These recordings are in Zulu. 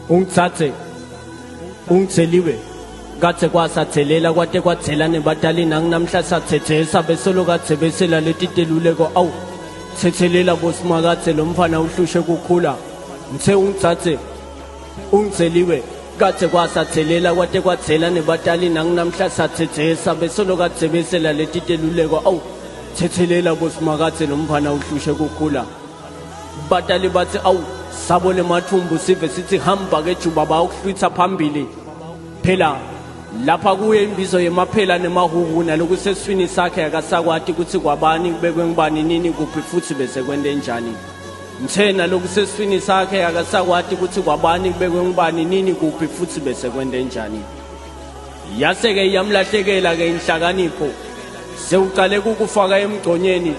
Ungitsatse ungitseliwe katse kwasathelela kwate kwathela nebatali nanginamhla sathethesa besolo kathebesela leti teluleko awu thethelela bosimakathe lo mfana uhlushe kukhula ngithe ungitsatse ungitseliwe katse kwasathelela kwate kwathela nebatali nanginamhla sathethesa besolo kathebesela leti teluleko awu thethelela bosimakathe lo mfana uhlushe kukhula. Batali bathi awu sabo lemathumbu sive sithi hamba ke juba bayokuhlwitha phambili. Phela lapha kuye imbizo yemaphela nemahuhu nalokuseswini sakhe akasakwati ukuthi kwabani kubekwe ngubani nini kuphi futhi bese kwente njani. Ngithe nalokuseswini sakhe akasakwati ukuthi kwabani kubekwe ngubani nini kuphi futhi bese kwente njani. Yase-ke iyamlahlekela-ke inhlakanipho sewucale kukufaka emgconyeni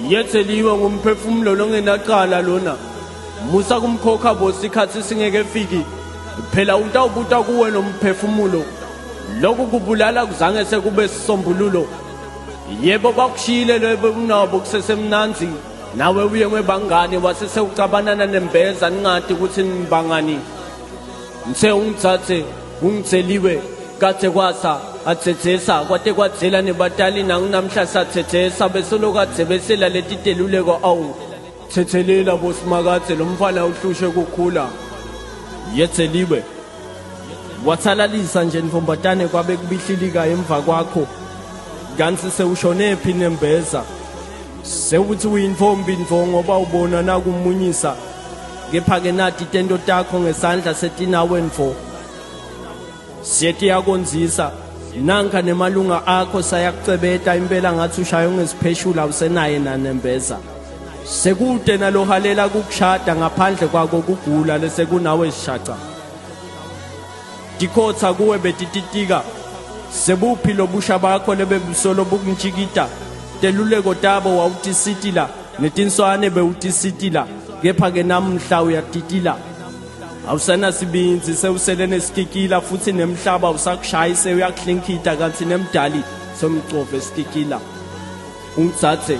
yetheliwe ngumphefumulo longenacala lona musa kumkhokha bo sikhathi singeke fiki phela utawubuta kuwe nomphefumulo lokhu kubulala kuzange sekube sisombululo. Yebo bakushiyile lebe unabo kusesemnanzi nawe uye ngwebangani wase sewucabanana nembeza ningati ukuthi nibangani. Ngithe ungitsatse ungitseliwe kathe kwasa athethesa kwate kwathela nebatali nanginamhla sathethesa besolo kathebesela leti teluleko awu thethelela bosimakathe lo mfana uhlushe kukhula yetheliwe. Wathalalisa nje ntombatane kwabe kubihlilika emva kwakho kanti sewushone phi nembeza sewuthi uyintombi ntfo ngoba ubona nakumunyisa kepha-ke nati tento takho ngesandla setinawe ntfo siyetiyakonzisa nanka nemalunga akho sayakucebeta impela ngathi ushaye ungesipheshula usenaye nanembeza sekude nalohalela kukushada ngaphandle kwako kugula lesekunawe sishaca tikhotha kuwe betititika sebuphi lobusha bakho lebebusolo bukuntshikita teluleko tabo wawutisitila netinswane bewutisitila kepha-ke namhla uyatitila awusanasibinzi sewusele nesikikila futhi nemhlaba usakushayi sewuyakuhlinkita kanti nemdali somcove esikikila. Ungitsatse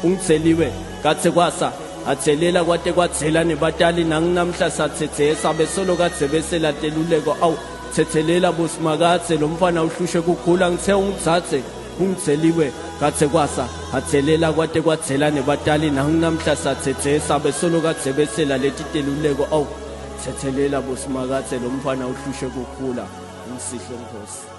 ungitseliwe katse kwasa athelela kwate kwathela nebatali nanginamhla sathethesa besolo kadzebesela teluleko awu thethelela bosimakathe lo mfana uhlushe kukhula. Ngithe ungitsatse ungitseliwe katse kwasa athelela kwate kwathela nebatali nanginamhla sathethesa besolo kadzebesela leti teluleko awu thethelela bosimakathe lo mfana uhlushe kukhula. Ngisihle Nkosi.